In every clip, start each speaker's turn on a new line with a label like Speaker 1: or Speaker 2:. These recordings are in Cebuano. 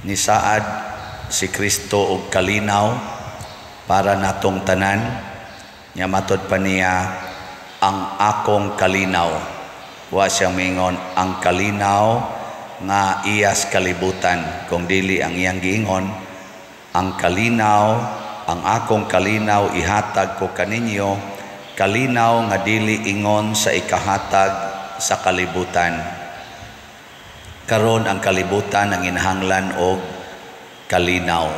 Speaker 1: Nisaad si Kristo og kalinaw para natong tanan. Nya matod pa niya, "Ang akong kalinaw." Wa siya mingon, "Ang kalinaw nga iyas kalibutan." Kung dili, ang iyang giingon, "Ang kalinaw, ang akong kalinaw ihatag ko kaninyo, kalinaw nga dili ingon sa ikahatag sa kalibutan." Karon ang kalibutan ang inahanglan og kalinaw.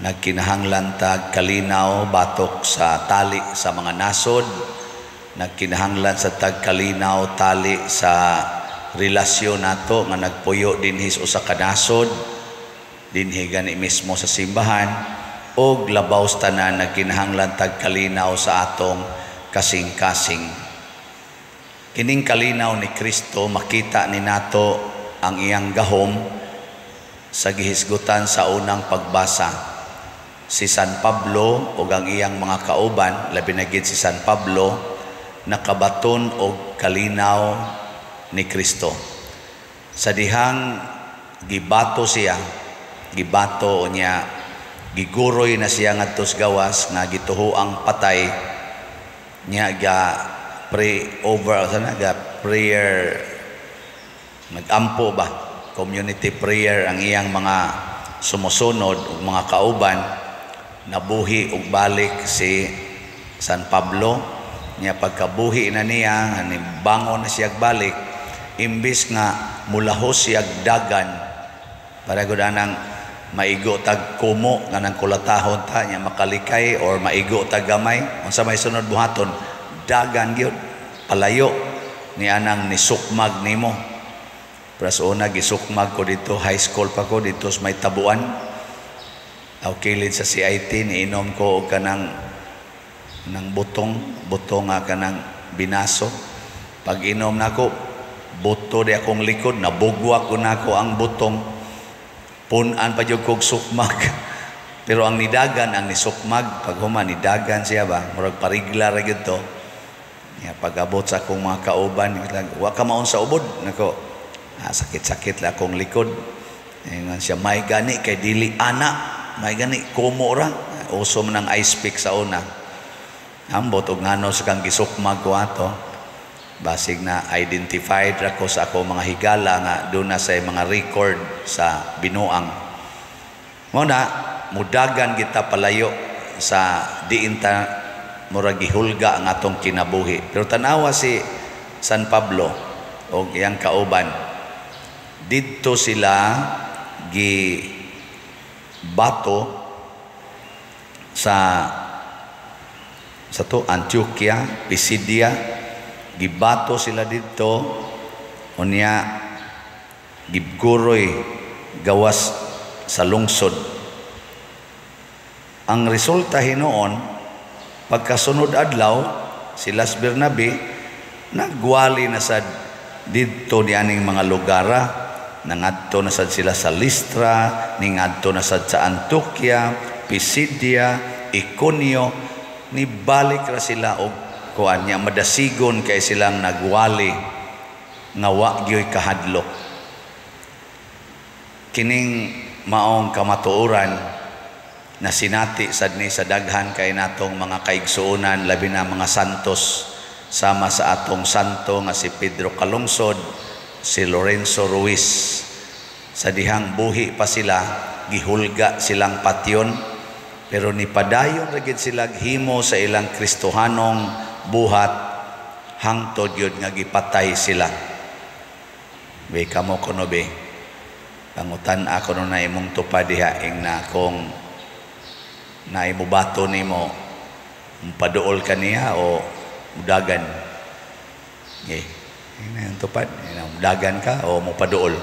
Speaker 1: Nagkinahanglan tag kalinaw batok sa tali sa mga nasod, nagkinahanglan sa tag kalinaw tali sa relasyon nato nga nagpuyo dinhi sa usa ka nasod, dinhi gani mismo sa simbahan, og labaw sa tanan, nagkinahanglan tag kalinaw sa atong kasing-kasing. Kining kalinaw ni Kristo, makita ni nato ang iyang gahom sa gihisgutan sa unang pagbasa. Si San Pablo ug ang iyang mga kauban, labi na gid si San Pablo, nakabaton og kalinaw ni Kristo. Sa dihang gibato siya, gibato niya, giguroy na siya ngadto sa gawas nga gituhoang patay niya, ga pray over sana, ga prayer, nagampo ba, community prayer ang iyang mga sumusunod ug mga kauban, nabuhi og balik si San Pablo niya. Pagkabuhi na niya, ani bangon na siya balik, imbis nga mulahos siya dagan para gud anang maigo tag kumo nga nang kulatahon ta nya makalikay or maigo tag gamay, unsa may sunod buhaton? Dagan gyud palayo ni anang nisukmag nimo. Pero sa una, gisukmag ko dito, high school pa ko, dito sa may tabuan. Aw kilid sa CIT, niinom ko og kanang nang butong, butong nga kanang binaso. Pag inom nako, buto di akong likod, nabugwak ko nako ang butong. Punan pa jud kog sukmag. Pero ang nidagan, ang nisukmag, pag human, nidagan siya ba, murag parigla ra gyud to. Ya, pag-abot sa akong mga kauban, "Wa ka maon sa ubod?" Nako, "Ah, sakit-sakit la akong likod." Ingon siya, "May gani kay dili ana, may gani kumo ra." Uso man ang ice pick sa una. Ambot og ngano sa kang gisukmag ko ato. Basig na identified ra ko sa ako mga higala nga doon na sa mga record sa binuang. Mao na, mudagan kita palayo sa diin ta murag gihulga ang atong kinabuhi. Pero tanawa si San Pablo og iyang kauban. Didto sila gi bato sa to Antioquia, Pisidia, gibato sila didto, unya giguroy gawas sa lungsod. Ang resulta hinuon, pagkasunod adlaw, sila sa Bernabe nagwali na sad didto nianing mga lugara. Nangadto na sad sila sa Listra, ningadto na sad sa Antioquia, Pisidia, Iconio, nibalik ra sila og kuan niya, madasigon kay silang nagwali nga wa gyoy kahadlok. Kining maong kamatuoran na sinati sad ni sa daghan kay natong mga kaigsuonan, labi na mga santos, sama sa atong santo nga si Pedro Calungsod, si Lorenzo Ruiz. Sa dihang buhi pa sila, gihulga silang patyon, pero nipadayon ra gid sila himo sa ilang Kristohanong buhat hangtod yun nga gipatay sila. Be kamo kuno be. Pangutan ako no na imong tupad diha ing na kung na bato nimo, paduol ka niya o mudagan. Eh, ina ang tupad, ina mudagan ka o mopaduol.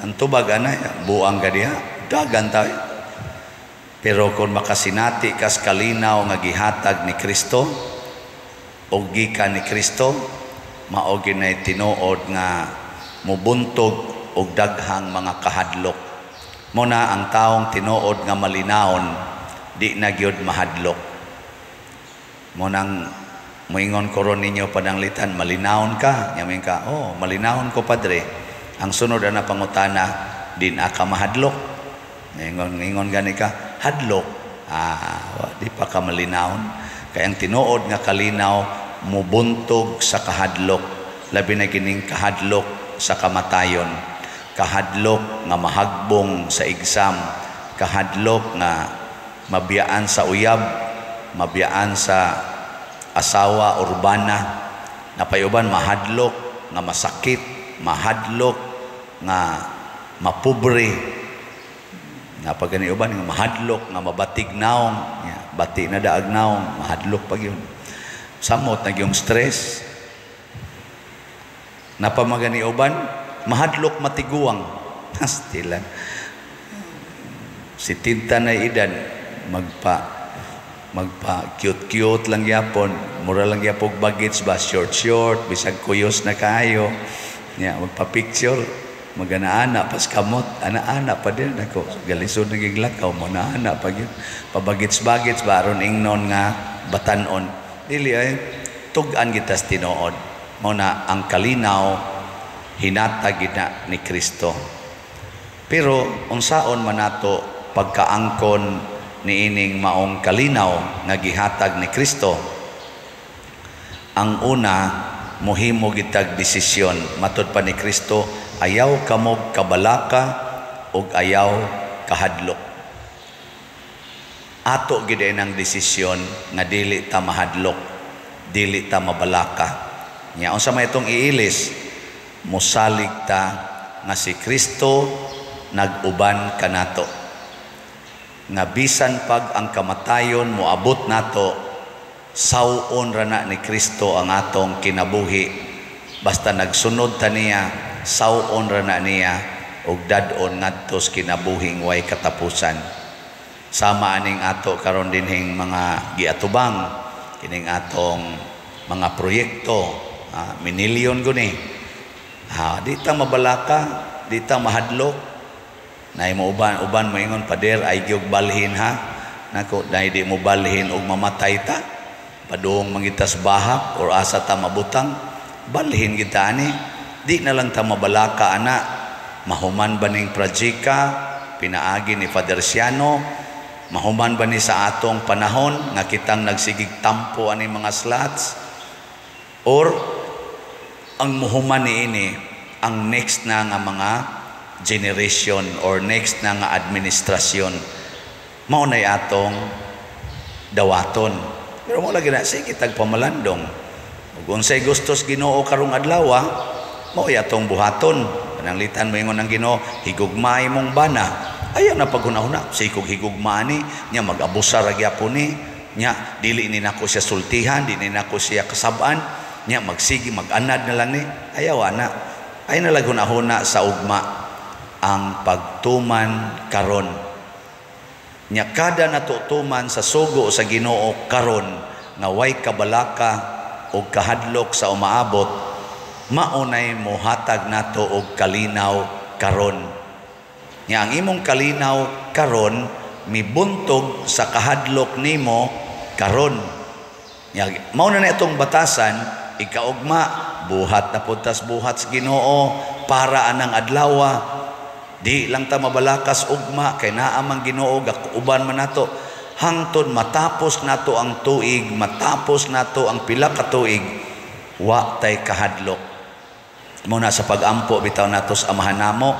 Speaker 1: Ang tubag ana, buang ka diha, dagan ta. Pero kung makasinati kas kalinaw nga gihatag ni Kristo o gikan ni Kristo, mao ginay tinuod nga mubuntog og daghang mga kahadlok. Mo na ang taong tinuod nga malinawon, di na gyud mahadlok. Mo nang moingon ko ron ninyo pananglitan, "Malinawon ka?" Yamin ka, "Oh, malinawon ko, padre." Ang sunod na pangutana, di na ka mahadlok. Ingon ingon gani ka hadlok, di pa ka malinawon. Kay ang tinuod nga kalinaw mubuntog sa kahadlok, labi na kining kahadlok sa kamatayon, kahadlok nga mahagbong sa exam, kahadlok nga mabiyaan sa uyab, mabiyaan sa asawa urbana, napayuban mahadlok nga masakit, mahadlok nga mapobre, napagani uban nga mahadlok nga mabatig naong, bati na daag naong, mahadlok pag yun. Samot na yung stress. Napamagani uban, mahadlok matiguang. Hastila. Si tinta na edad, magpa cute cute lang yapon, mura lang yapog bagits ba, short short, bisag kuyos na kaayo. Nya magpa picture, magana-ana pas kamot, ana-ana pa din ako. Galisod naging lakaw mo na ana pa gyud. Pabagits-bagits ba aron ingnon nga batanon. Dili ay tug-an kita sa tinuod. Mao na ang kalinaw hinatag gid na ni Kristo. Pero unsaon man nato pagkaangkon niining maong kalinaw nga gihatag ni Kristo? Ang una, mohimo gitag desisyon. Matud pa ni Kristo, ayaw kamog kabalaka ug ayaw kahadlok. Ato gid ang desisyon nga dili ta mahadlok, dili ta mabalaka. Nya unsa may itong iilis, mosalig ta nga si Kristo nag-uban kanato. Nga bisan pag ang kamatayon moabot nato, saw-on ra na ni Kristo ang atong kinabuhi. Basta nagsunod ta niya, saw-on ra na niya ug dad-on ngadto sa kinabuhing way katapusan. Sama aning ato karon dinhing mga giatubang kining atong mga proyekto, minilyon guni. Di ta mabalaka, di ta mahadlok. Nay mo uban uban moingon, "Pader, ay gyud balhin ha." Nako, nay di mo balhin og mamatay ta. Padung mangitas bahak or asa ta mabutang, balhin kita ani. Di na lang ta mabalaka ana. Mahuman ba ning projeka pinaagi ni Father Siano? Mahuman ba ni sa atong panahon nga kitang nagsigig tampo ani mga slots? Or ang muhuman ni ini ang next na nga mga generation or next na nga administrasyon? Mao nay atong dawaton. Pero mo lagi na sige tagpamalandong. Ug unsay gustos Ginoo karong adlaw, mao atong buhaton. Pananglitan moingon ang Ginoo, "Higugmaay mong bana." Ayaw na paghuna-huna, sikog higugma ni, nya mag-abusar ra gyapon ni, nya dili ni nako siya sultihan, dili nako siya kasab-an, nya magsigi mag-anad na lang ni. Ayaw ana. Ay na huna-huna sa ugma ang pagtuman karon. Nya kada natutuman sa sugo sa Ginoo karon nga way kabalaka og kahadlok sa umaabot, maunay mohatag nato og kalinaw karon. Nya ang imong kalinaw karon mibuntog sa kahadlok nimo karon. Nya mao na itong batasan ikaugma, buhat na pud tas buhat sa Ginoo para anang adlawa. Di lang ta mabalakas ugma kay naa man Ginoo, uban man nato hangtod matapos nato ang tuig, matapos nato ang pila ka tuig, wa tay kahadlok. Muna sa pag-ampo bitaw nato sa Amahan namo,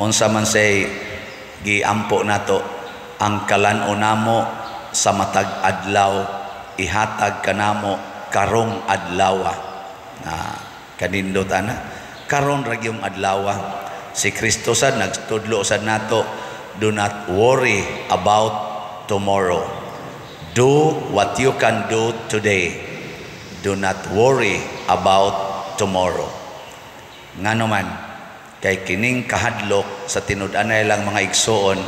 Speaker 1: unsa man say giampo nato? "Ang kalan-on namo sa matag adlaw ihatag kanamo karong adlaw." Na kanindot ana, karon ra gyung adlaw. Si Kristo sad nagtudlo sad nato, "Do not worry about tomorrow. Do what you can do today. Do not worry about tomorrow." Ngano man, kay kining kahadlok sa tinud-anay lang, mga igsuon,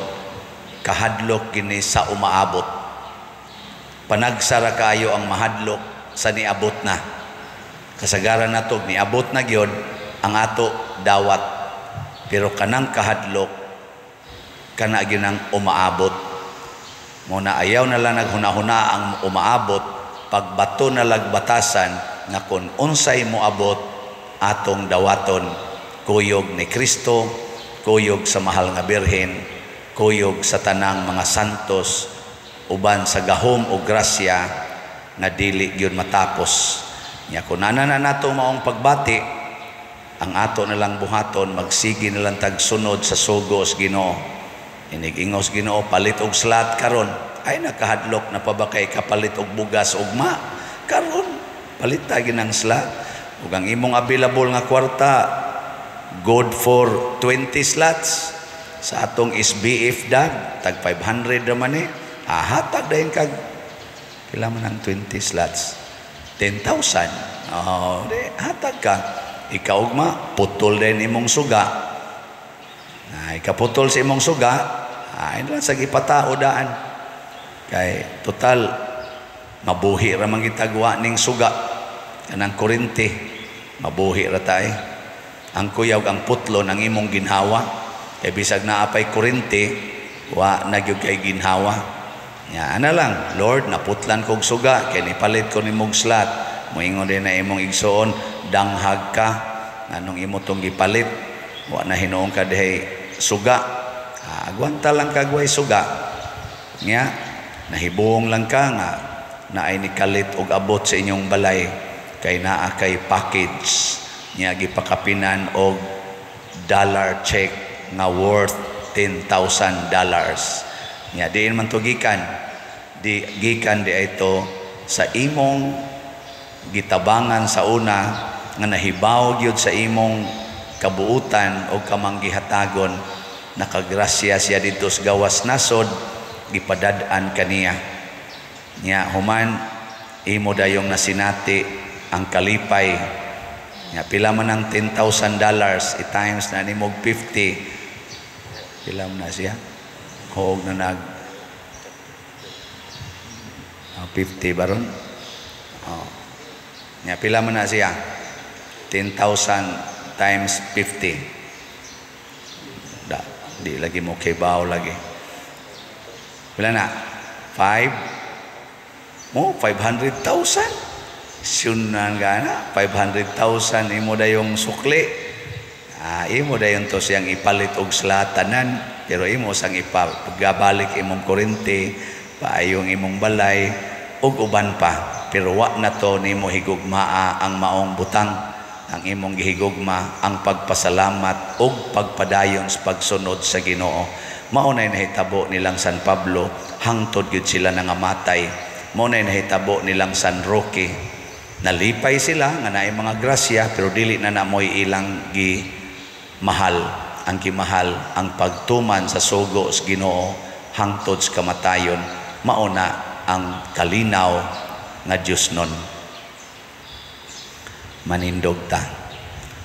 Speaker 1: kahadlok kini sa umaabot. Panagsara kaayo ang mahadlok sa niabot na. Kasagaran nato niabot na gyud ang ato dawat, pero kanang kahadlok kana gyud ang umaabot. Mo na ayaw na lang naghuna-huna ang umaabot, pagbato na lagbatasan nga kun unsay moabot atong dawaton, kuyog ni Kristo, Kuyog sa mahal nga Birhen, kuyog sa tanang mga santos, uban sa gahom o grasya nga dili gyud matapos. Nya kun ana na nato maong pagbati, ang ato na lang buhaton, magsige na lang tagsunod sa sugo sa Ginoo. Inig ingos Ginoo, "Palit og slot karon." Ay, nakahadlok na pa ba kay kapalit og bugas ugma? Karon palit ta ginang slot. Ug ang imong available nga kwarta good for 20 slots sa atong SBF dag, tag 500 naman eh. Ah, hatag dayon kag pila man ang 20 slots? 10,000. Oh, di, hatag ka. Ikaw ugma, putol din imong suga. Ay, kaputol sa imong suga, ay lang sa gipatao daan. Kay total mabuhi ra man gitagwa ning suga, kanang kurente, mabuhi ra tay. Ang kuyaw ang putlo ng imong ginhawa, kay bisag naa pay kurente, wa na gyud kay ginhawa. Ya, ana lang, "Lord, naputlan kog suga kay nipalit ko nimog slot." Moingon din na imong igsoon, "Danghag ka, nganong imo tong gipalit? Wa na hinuon ka dihay suga." Ah, agwanta lang kag way suga. Nya, nahibuong lang ka nga naay nikalit og abot sa inyong balay kay naa kay package niya, gipakapinan og dollar check nga worth $10,000. Nya diin man to gikan? Di gikan di ito sa imong gitabangan sa una nga nahibaw gyud sa imong kabuutan o kamanggihatagon. Nakagrasya siya didto sa gawas nasod, gipadad-an kaniya. Nya human, imo dayong nasinati ang kalipay. Nya pila man ang $10,000, i-times na nimo 50, pila man na siya? Huog na nag 50 baron. Oh. Nya pila man na siya? 10,000 times 50. Da, di lagi mo kibaw lagi. Pila na? 5 mo 500,000. Sunan gana 500,000 imo dayong sukli. Ah, imo dayon to siyang ipalit og slatanan, pero imo sang ipagabalik imong kurente, paayong imong balay ug uban pa. Pero wa na to nimo higugmaa ang maong butang. Ang imong gihigugma ang pagpasalamat ug pagpadayon sa pagsunod sa Ginoo. Mao nay nahitabo nilang San Pablo, hangtod gyud sila nangamatay. Mao nay nahitabo nilang San Roque. Nalipay sila nga naay mga grasya, pero dili na namoy ilang gi mahal. Ang gimahal ang pagtuman sa sugo sa Ginoo hangtod sa kamatayon. Mao na ang kalinaw nga Dios nun. Manindog ta.